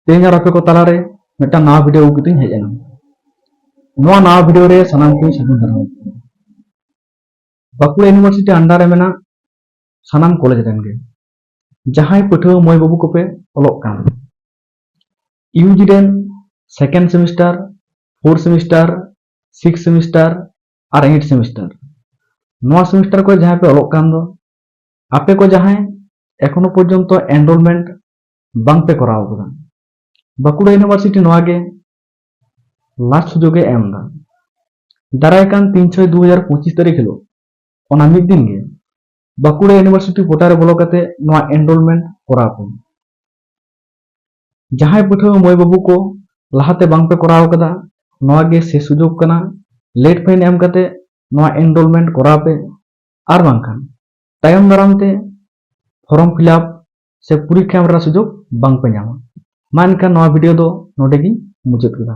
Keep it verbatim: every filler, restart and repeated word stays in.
ᱛᱮᱦᱮᱧ ᱟᱨ ᱟᱯᱮ ᱠᱚ ᱛᱟᱞᱟᱨᱮ ᱢᱤᱫᱴᱟᱝ ᱱᱟᱣᱟ ᱵᱷᱤᱰᱤᱭᱳ ᱟᱹᱜᱩ ᱠᱟᱛᱮᱧ ᱦᱮᱡ ᱮᱱᱟ᱾ ᱱᱚᱣᱟ ᱱᱟᱣᱟ ᱵᱷᱤᱰᱤᱭᱳ ᱨᱮ ᱥᱟᱱᱟᱢ ᱠᱚᱧ ᱥᱟᱹᱜᱩᱱ ᱫᱟᱨᱟᱢ᱾ ᱵᱟᱸᱠᱩᱲᱟ ᱤᱭᱩᱱᱤᱵᱷᱟᱨᱥᱤᱴᱤ ᱟᱱᱰᱟᱨ ᱨᱮ ᱢᱮᱱᱟᱜ ᱥᱟᱱᱟᱢ ᱠᱚᱞᱮᱡᱽ ᱨᱮᱱ ᱜᱮ ᱡᱟᱦᱟᱸᱭ ᱯᱟᱹᱴᱷᱩᱣᱟᱹ ᱢᱟᱹᱭ ᱵᱟᱹᱵᱩ ᱠᱚᱯᱮ ᱚᱞᱚᱜ ᱠᱟᱱ, ᱤᱭᱩᱡᱤ ᱨᱮᱱ second semester, four semester, six semester ᱟᱨ ᱮᱭᱤᱴ ᱥᱮᱢᱤᱥᱴᱟᱨ, ᱱᱚᱣᱟ ᱥᱮᱢᱤᱥᱴᱟᱨ ᱠᱚᱨᱮ ᱡᱟᱦᱟᱸᱭ ᱯᱮ ᱚᱞᱚᱜ ᱠᱟᱱ ᱫᱚ, ᱟᱯᱮ ᱠᱚ ᱡᱟᱦᱟᱸᱭ ᱮᱠᱷᱚᱱᱳ ᱯᱚᱨᱡᱚᱱᱛᱚ ᱮᱱᱨᱳᱞᱢᱮᱱᱴ ᱵᱟᱝ ᱯᱮ ᱠᱚᱨᱟᱣ ᱟᱠᱟᱫᱟ, ᱵᱟᱸᱠᱩᱲᱟ ᱤᱭᱩᱱᱤᱵᱷᱟᱨᱥᱤᱴᱤ ᱱᱚᱣᱟ ᱜᱮ ᱞᱟᱥᱴ ᱥᱩᱡᱳᱜᱽ ᱮ ᱮᱢ ᱮᱫᱟ᱾ ᱫᱟᱨᱟᱭ ᱠᱟᱱ ᱛᱤᱱ ᱪᱷᱚᱭ ᱫᱩ ᱦᱟᱡᱟᱨ ᱯᱚᱸᱪᱤᱥ ᱛᱟᱹᱨᱤᱠᱷ ᱦᱤᱞᱳᱜ, ᱚᱱᱟ ᱢᱤᱫ ᱫᱤᱱ ᱜᱮ ᱵᱟᱸᱠᱩᱲᱟ ᱤᱭᱩᱱᱤᱵᱷᱟᱨᱥᱤᱴᱤ ᱯᱳᱨᱴᱟᱞ ᱨᱮ ᱵᱚᱞᱚ ᱠᱟᱛᱮ ᱱᱚᱣᱟ ᱮᱱᱨᱳᱞᱢᱮᱱᱴ ᱠᱚᱨᱟᱣ ᱯᱮ᱾ ᱡᱟᱦᱟᱸᱭ ᱯᱟᱹᱴᱷᱩᱣᱟᱹ ᱢᱟᱹᱭ ᱵᱟᱹᱵᱩ ᱠᱚ ᱞᱟᱦᱟᱛᱮ ᱵᱟᱝ ᱯᱮ ᱠᱚᱨᱟᱣ ᱟᱠᱟᱫᱟ, ᱱᱚᱣᱟ ᱜᱮ ᱥᱮᱥ ᱥᱩᱡᱳᱜᱽ ᱠᱟᱱᱟ᱾ ᱞᱮᱴ ᱯᱷᱟᱭᱤᱱ ᱮᱢ ᱠᱟᱛᱮ ᱱᱚᱣᱟ ᱮᱱᱨᱳᱞᱢᱮᱱᱴ ᱠᱚᱨᱟᱣ ᱯᱮ, ᱟᱨ ᱵᱟᱝᱠᱷᱟᱱ ᱛᱟᱭᱚᱢ ᱫᱟᱨᱟᱢ ᱛᱮ ᱯᱷᱚᱨᱚᱢ ᱯᱷᱤᱞᱟᱯ ᱥᱮ ᱯᱚᱨᱤᱠᱠᱷᱟ ᱮᱢ ᱨᱮᱱᱟᱜ ᱥᱩᱡᱳᱜᱽ ᱵᱟᱝ ᱯᱮ ᱧᱟᱢᱟ᱾ ᱢᱟ ᱮᱱᱠᱷᱟᱱ ᱱᱚᱣᱟ ᱵᱷᱤᱰᱤᱭᱳ ᱫᱚ ᱱᱚᱰᱮ ᱜᱤᱧ ᱢᱩᱪᱟᱹᱫ ᱠᱮᱫᱟ᱾